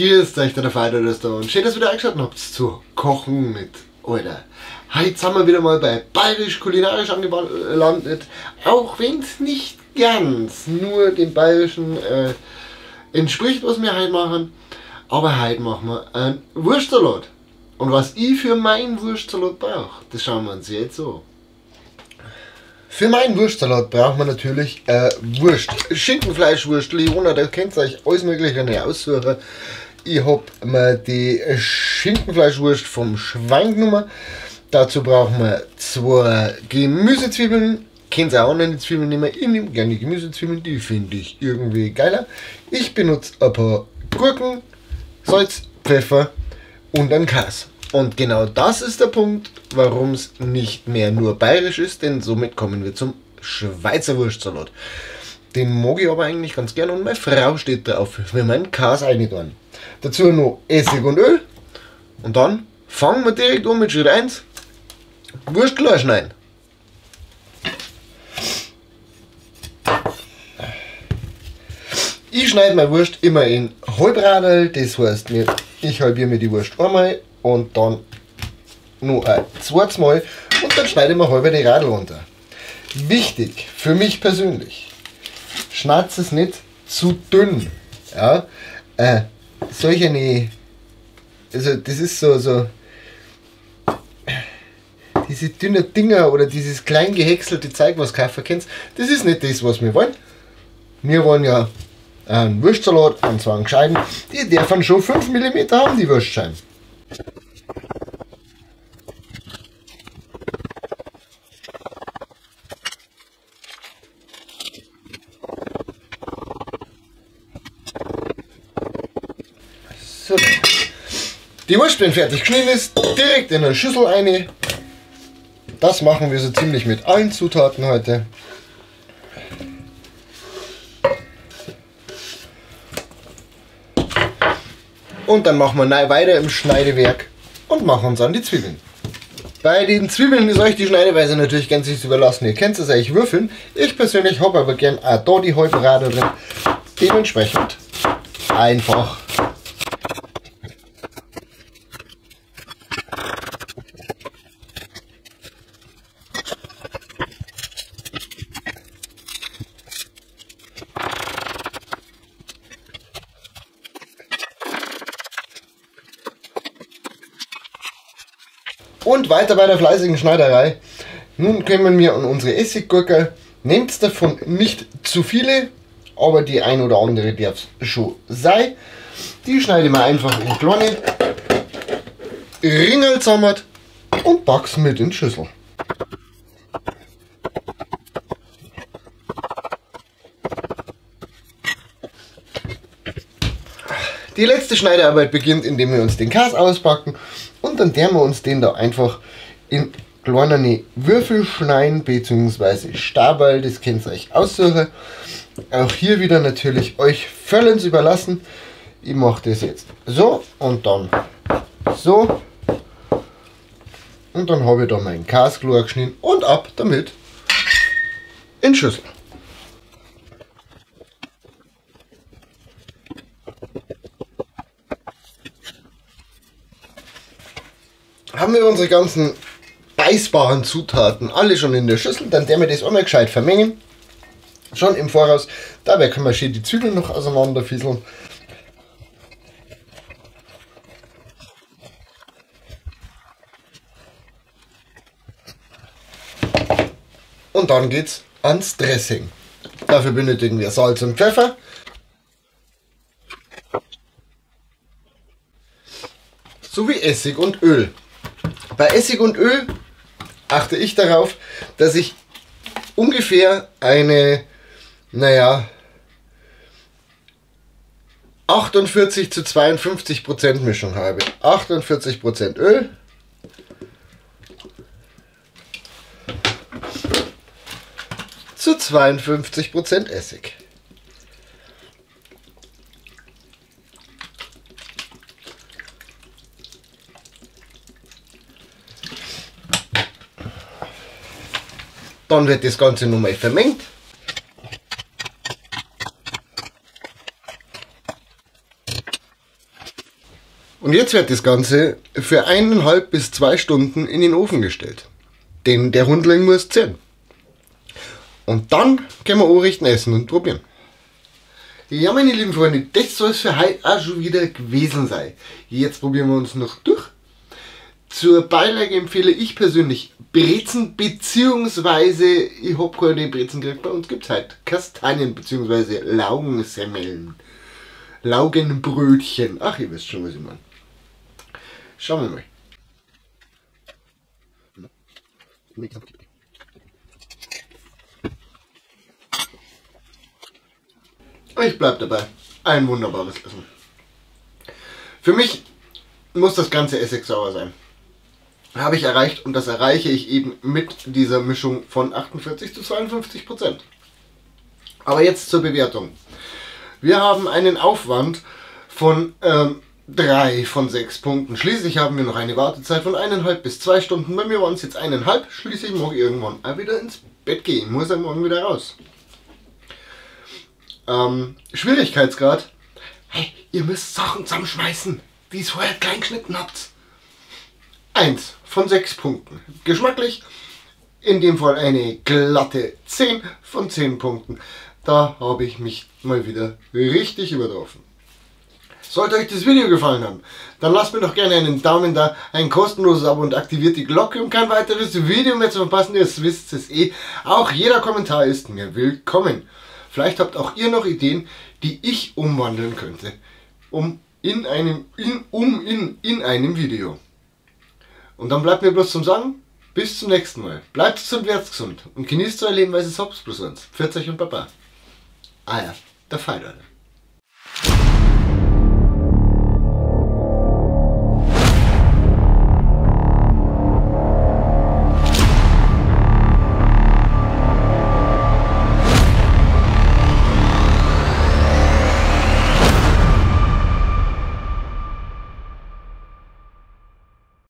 Grüßt euch, der Fido ist da und schön, dass ihr wieder eingeschaltet habt zu Kochen mit Oida. Heute sind wir wieder mal bei Bayerisch Kulinarisch angelandet, auch wenn es nicht ganz nur dem Bayerischen entspricht, was wir heute machen. Aber heute machen wir einen Wurstsalat. Und was ich für meinen Wurstsalat brauche, das schauen wir uns jetzt an. Für meinen Wurstsalat braucht man natürlich Wurst. Schinkenfleischwurst, Leona, da könnt ihr euch alles Mögliche aussuchen. Ich hab mir die Schinkenfleischwurst vom Schwein genommen. Dazu brauchen wir 2 Gemüsezwiebeln. Könnt ihr auch noch die Zwiebeln nehmen. Ich nehme gerne Gemüsezwiebeln, die finde ich irgendwie geiler. Ich benutze ein paar Gurken, Salz, Pfeffer und einen Käse. Und genau das ist der Punkt, warum es nicht mehr nur bayerisch ist, denn somit kommen wir zum Schweizer Wurstsalat. Den mag ich aber eigentlich ganz gern und meine Frau steht drauf, wenn wir einen Käse rein tun. Dazu noch Essig und Öl und dann fangen wir direkt an mit Schritt 1. Wurst klar schneiden. Ich schneide meine Wurst immer in Halbradel, das heißt, ich halbiere mir die Wurst einmal und dann noch ein zweites Mal und dann schneide ich mir halber die Radl runter. Wichtig für mich persönlich, schneidet es nicht zu dünn. Ja, solche, also das ist so diese dünnen Dinger oder dieses klein gehäckselte Zeug, was kaufen könnt, das ist nicht das, was wir wollen. Wir wollen ja einen Wurstsalat, und zwar einen gescheiten, die dürfen schon 5 mm haben, die Wurstscheiben. So. Die Wurst, wenn fertig geschnitten ist, direkt in eine Schüssel rein. Das machen wir so ziemlich mit allen Zutaten heute. Und dann machen wir weiter im Schneidewerk und machen uns an die Zwiebeln. Bei den Zwiebeln ist euch die Schneideweise natürlich gänzlich zu überlassen. Ihr könnt es eigentlich würfeln. Ich persönlich habe aber gern auch da die halbe Radl drin. Dementsprechend einfach. Und weiter bei der fleißigen Schneiderei. Nun kommen wir an unsere Essiggurke. Nehmt davon nicht zu viele, aber die ein oder andere darf es schon sein. Die schneide ich mir einfach in kleine Ringel zusammen und pack's mit in die Schüssel. Die letzte Schneidearbeit beginnt, indem wir uns den Käse auspacken und dann werden wir uns den da einfach in kleine Würfel schneiden bzw. Stabal, das könnt ihr euch aussuchen. Auch hier wieder natürlich euch völlig überlassen. Ich mache das jetzt so und dann so. Und dann habe ich da meinen Käse klar geschnitten und ab damit in Schüssel. Haben wir unsere ganzen beißbaren Zutaten alle schon in der Schüssel, dann werden wir das einmal gescheit vermengen. Schon im Voraus. Dabei können wir schön die Zwiebeln noch auseinanderfieseln. Und dann geht's ans Dressing. Dafür benötigen wir Salz und Pfeffer. Sowie Essig und Öl. Bei Essig und Öl achte ich darauf, dass ich ungefähr eine, naja, 48:52% Mischung habe. 48% Öl. Zu 52% Essig. Dann wird das Ganze nochmal vermengt. Und jetzt wird das Ganze für 1,5 bis 2 Stunden in den Ofen gestellt. Denn der Hundling muss ziehen. Und dann können wir anrichten, essen und probieren. Ja, meine lieben Freunde, das soll es für heute auch schon wieder gewesen sein. Jetzt probieren wir uns noch durch. Zur Beilage empfehle ich persönlich Brezen, beziehungsweise, ich hab keine Brezen gekriegt, bei uns gibt's halt Kastanien, beziehungsweise Laugensemmeln. Laugenbrötchen. Ach, ihr wisst schon, was ich meine. Schauen wir mal. Ich bleib dabei. Ein wunderbares Essen. Für mich muss das ganze Essig sauer sein. Habe ich erreicht und das erreiche ich eben mit dieser Mischung von 48 zu 52%. Aber jetzt zur Bewertung. Wir haben einen Aufwand von 3 von 6 Punkten. Schließlich haben wir noch eine Wartezeit von 1,5 bis 2 Stunden. Bei mir waren es jetzt 1,5. Schließlich mag ich irgendwann auch wieder ins Bett gehen. Ich muss am Morgen wieder raus. Schwierigkeitsgrad. Hey, ihr müsst Sachen zusammenschmeißen, die ihr vorher klein geschnitten habt. 1 von 6 Punkten. Geschmacklich in dem Fall eine glatte 10 von 10 Punkten. Da habe ich mich mal wieder richtig übertroffen. Sollte euch das Video gefallen haben, dann lasst mir doch gerne einen Daumen da, ein kostenloses Abo und aktiviert die Glocke, um kein weiteres Video mehr zu verpassen. Ihr wisst es eh. Auch jeder Kommentar ist mir willkommen. Vielleicht habt auch ihr noch Ideen, die ich umwandeln könnte, in einem Video. Und dann bleibt mir bloß zum Sagen, bis zum nächsten Mal. Bleibt gesund, werdet gesund und genießt euer Leben, weil es ist Hops plus uns. Pfiat euch und Baba. Ah ja, der Feider.